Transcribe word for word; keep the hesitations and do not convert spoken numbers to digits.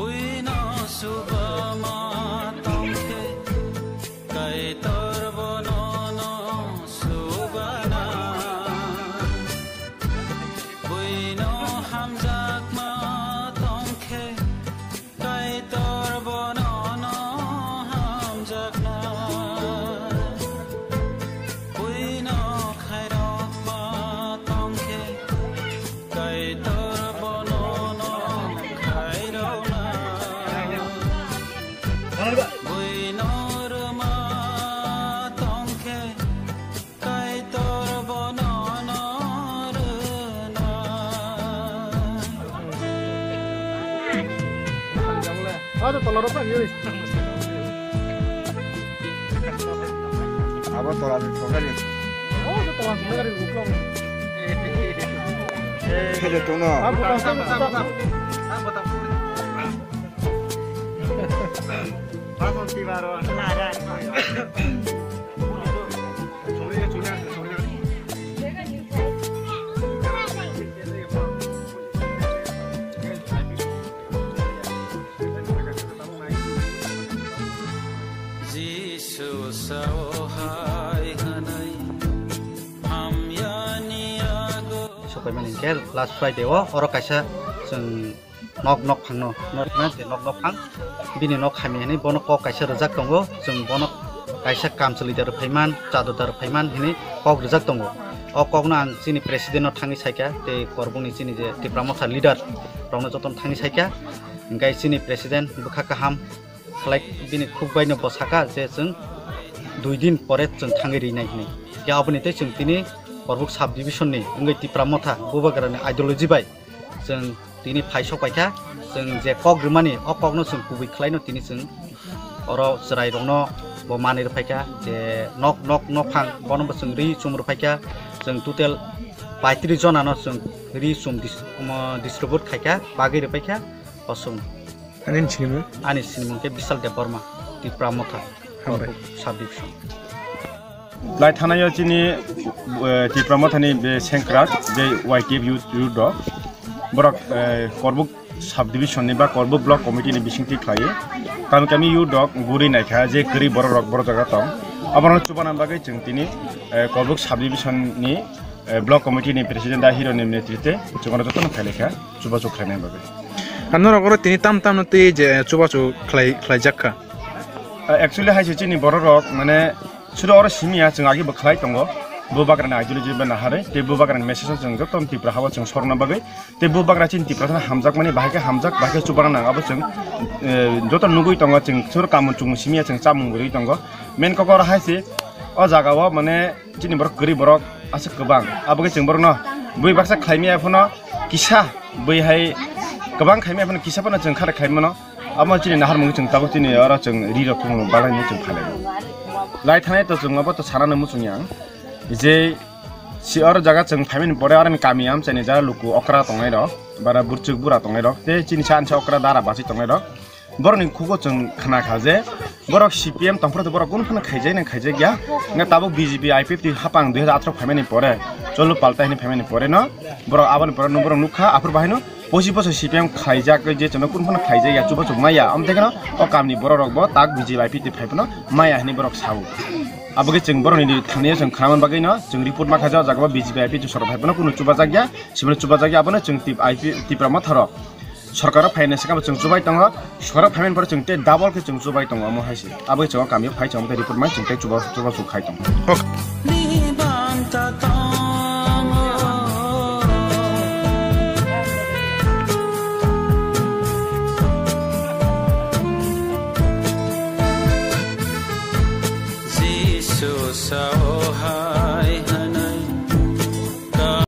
Buino subama tongkhe, Kaitor bono no subana. Buino hamjakma tongkhe, Kaitor bono no hamjakna. Buino khairokma tongkhe, Kaitor bono no khairokna. Buino rwma tongkhe, Kaitor bono no rwna. Abo tola ni sokari. Abo tola ni sokari. Abo tola ni sokari. Jisu sao hai hwnwi hamyani yago. Sokaimani hwnkhe last Friday o oro kaisa chwng nok nok phangno, nok na je nok nok phang, bini nok hamya hinwi bono kok kaisa rwjak tongo, chwng bono kaisa kamchwlwi da rwphaiman, chado da rwphaiman hinwi kok rwjak tongo. O kokno ang chini president no thangwi saikha, tei Korbukni chini je Tipra Motha leader rokno jotono thangwi saikha, hwnkhe chini president bwkha kaham khlai bini khuk baino bo saka je chwng dui din pore chwng thangwi rinai hinwi. Khe aboni tei chwng tini Korbuk sub division ni wngwi Tipra Motha Bubagrani ideology bai chwng tini phai sok paikha, chwng je kok rwmani, o kokno chwng kubui khlaino tini chwng oro chwrairokno bo manwi rwphaikha, je nok nok nophang bono bo chwng ri chum rwphaikha, chwng total paitris jonano chwng ri chum dis-, omo distribute khaikha, bagwi rwphaikha, o chwng. Ani sinimung? Ani sinimung khe Bishal Debbarma, Tipra Motha, Hambai. Korbuk sub division. Lai thanaio chini, eh, Tipra Mothani be sengkrak, be Y T F youth, youth rok. Borok, eh, Korbuk sub division ni ba Korbuk block committee ni bisingtwi khlaiwi. Kami kami youth rok guri naikha je kwrwi borok rok borok jaga tong. Abono chubana bagwi chwng tini, eh, Korbuk sub division ni, eh, block committee ni president da hero ni netrite chubana jotono khailekha. Chubachu khlaina bagwi. Ang norok oro tini tam tam no twi je chubachu khlai, khlaijak kha. Ah, actually hai se chini borok rok mane sudo oro simi ya, chwng agi bo khlai tongo. Bubagrani ideology ba naharwi tei Bubagrani message o chwng joto Tipra hao chwng sorna bagwi tei Bubagra chini Tipra hamjakmani bahai khe hamjak, bahai khe chubana nang abo chwng, eh, joto nugwi tongo chwng sur kamung chumung simi ya chwng chamung rwi tongo. Main kok oro hai se o jaga o mane Chini borok kwrwi borok aswk kwbang. Abo khe chwng borokno bui baksa khlaimaya phano kisa bui hai kwbang khaimaya phano kisa phano chwng khare khlaimano. Amo chini naharmung chwng tabuk chini oro chwng ri rok thwngmung balai hinwi chwng phalai. Lai thanai to chwng abo to sanano muchung yang. Je si oro jaga chwng phaimani pore aroni kami amchaini jaga luku okra tongnai rok, bara burchuk bura tongnai rok, tei chini sa ansa okra dara bachwi tongnai rok. Borokni khugo chwng khna kha je borok C P M tongphuru borok kunu phano khaijak nang khaijak ya. Wngkha tabuk B J P I P F T hapang dui hajar atharo phaimani pore, cholo palta hinwi phaimani pore no borok aboni pore no borok nukha, aphuru bahaino pochi poso C P M khaijak je chwngno kunu phano khaijak ya, chubachu maya. Amtwi kheno o kamni borok rok bo tak B J P I P F T phai phano maya hinwi borok sao. Abo khe chwng borokni thangnaio chwng khnaman bagwi no chwng report ma khaijak, o jaga o B J P I P F T sorok phai phano kunu chubajak ya, siboni chubajak ya, abono chwng tip I P Tipra Motha rok. Sorkaro phaina se kabo chwng chubai tongo, sorkaro phaimani pore chwng tei double khe chwng chubai tongo, omo hai se. Abo khe chwng o kamio phai chwng tei report mai chwng tei chuba, chuba chwng khai tongo.